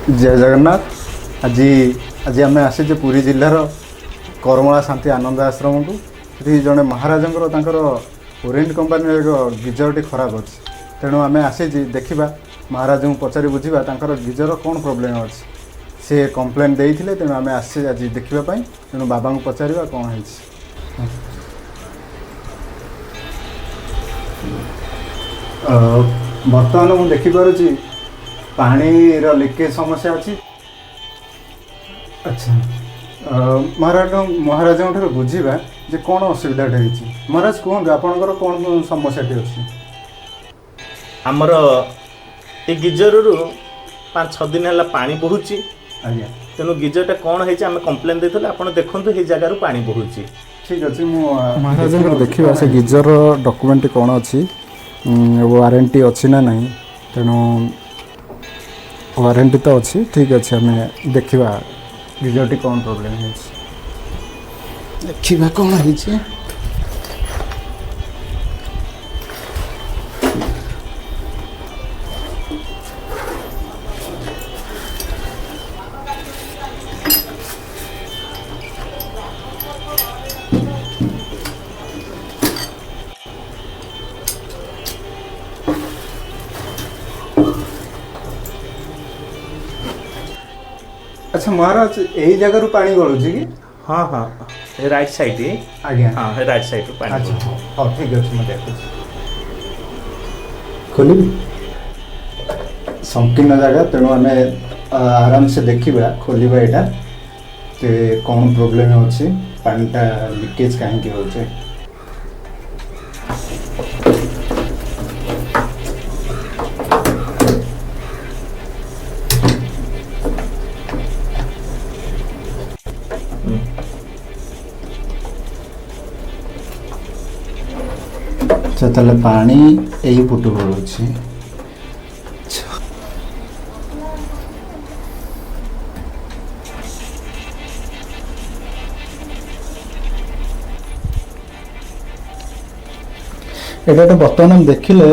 ଜୟ ଜଗନ୍ନାଥ। ଆଜି ଆଜି ଆମେ ଆସିଛୁ ପୁରୀ ଜିଲ୍ଲାର କରମଳା ଶାନ୍ତି ଆନନ୍ଦ ଆଶ୍ରମକୁ। ସେଠି ଜଣେ ମହାରାଜଙ୍କର ତାଙ୍କର ଓରିଏଣ୍ଟ କମ୍ପାନୀର ଏକ ଗିଜରଟି ଖରାପ ଅଛି। ତେଣୁ ଆମେ ଆସିଛି ଦେଖିବା, ମହାରାଜଙ୍କୁ ପଚାରି ବୁଝିବା ତାଙ୍କର ଗିଜର କ'ଣ ପ୍ରୋବ୍ଲେମ୍ ଅଛି। ସେ କମ୍ପ୍ଲେନ୍ ଦେଇଥିଲେ, ତେଣୁ ଆମେ ଆସିଛେ ଆଜି ଦେଖିବା ପାଇଁ। ତେଣୁ ବାବାଙ୍କୁ ପଚାରିବା କ'ଣ ହେଇଛି। ବର୍ତ୍ତମାନ ମୁଁ ଦେଖିପାରୁଛି ପାଣିର ଲିକେଜ୍ ସମସ୍ୟା ଅଛି। ଆଚ୍ଛା, ମହାରାଜଙ୍କ ଠାରୁ ବୁଝିବା ଯେ କ'ଣ ଅସୁବିଧାଟା ହେଇଛି। ମହାରାଜ କୁହନ୍ତୁ, ଆପଣଙ୍କର କ'ଣ ସମସ୍ୟାଟି ଅଛି? ଆମର ଏ ଗିଜରରୁ 5-6 ଦିନ ହେଲା ପାଣି ବହୁଛି। ଆଜ୍ଞା। ତେଣୁ ଗିଜରଟା କ'ଣ ହେଇଛି ଆମେ କମ୍ପ୍ଲେନ୍ ଦେଇଥିଲୁ, ଆପଣ ଦେଖନ୍ତୁ ଏଇ ଜାଗାରୁ ପାଣି ବହୁଛି। ଠିକ୍ ଅଛି, ମୁଁ ମହାରାଜଙ୍କର ଦେଖିବା ସେ ଗିଜରର ଡକୁମେଣ୍ଟ କ'ଣ ଅଛି, ୱାରେଣ୍ଟି ଅଛି ନା ନାହିଁ। ତେଣୁ ୱାରେଣ୍ଟି ତ ଅଛି, ଠିକ୍ ଅଛି। ଆମେ ଦେଖିବା ଗିଜରଟି କ'ଣ ପ୍ରୋବ୍ଲେମ୍ ହେଇଛି, ଦେଖିବା କ'ଣ ହେଇଛି। ଆଚ୍ଛା ମହାରାଜ, ଏଇ ଜାଗାରୁ ପାଣି ଗଳୁଛି କି? ହଁ ହଁ, ଏ ରାଇଟ୍ ସାଇଡ୍। ଆଜ୍ଞା। ହଁ, ଏ ରାଇଟ୍ ସାଇଡ୍ରୁ ପାଣି ଆଚ୍ଛା ଗଳୁଛି। ହଉ, ଠିକ୍ ଅଛି, ମୁଁ ଦେଖୁଛି। ଖୋଲିବି? ସଂକୀର୍ଣ୍ଣ ଜାଗା, ତେଣୁ ଆମେ ଆରାମସେ ଦେଖିବା, ଖୋଲିବା ଏଇଟା ଯେ କ'ଣ ପ୍ରୋବ୍ଲେମ୍ ଅଛି, ପାଣିଟା ଲିକେଜ୍ କାହିଁକି ହେଉଛି। ଆଚ୍ଛା, ତାହେଲେ ପାଣି ଏଇ ପଟୁ ଗଳୁଛି। ଏଇଟା ତ ବର୍ତ୍ତମାନ ଆମେ ଦେଖିଲେ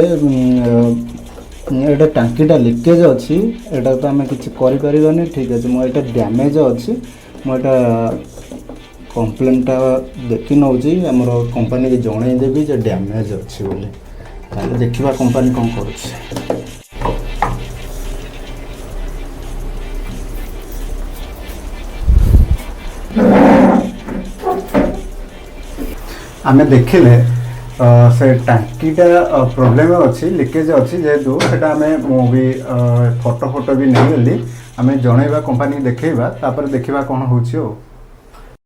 ଏଇଟା ଟାଙ୍କିଟା ଲିକେଜ୍ ଅଛି, ଏଇଟା ତ ଆମେ କିଛି କରିପାରିବାନି। ଠିକ୍ ଅଛି, ମୁଁ ଏଇଟା ଡ୍ୟାମେଜ୍ ଅଛି, ମୁଁ ଏଇଟା କମ୍ପ୍ଲେନ୍ଟା ଦେଖି ନେଉଛି, ଆମର କମ୍ପାନୀକି ଜଣେଇଦେବି ଯେ ଡ୍ୟାମେଜ୍ ଅଛି ବୋଲି। ତାହେଲେ ଦେଖିବା କମ୍ପାନୀ କ'ଣ କରୁଛି। ଆମେ ଦେଖିଲେ ସେ ଟାଙ୍କିଟା ପ୍ରୋବ୍ଲେମ୍ ଅଛି, ଲିକେଜ୍ ଅଛି ଯେହେତୁ ସେଟା ଆମେ ମୁଁ ବି ଫଟୋ ଫଟୋ ବି ନେଇଗଲି। ଆମେ ଜଣେଇବା କମ୍ପାନୀକି, ଦେଖେଇବା, ତାପରେ ଦେଖିବା କ'ଣ ହେଉଛି। ଆଉ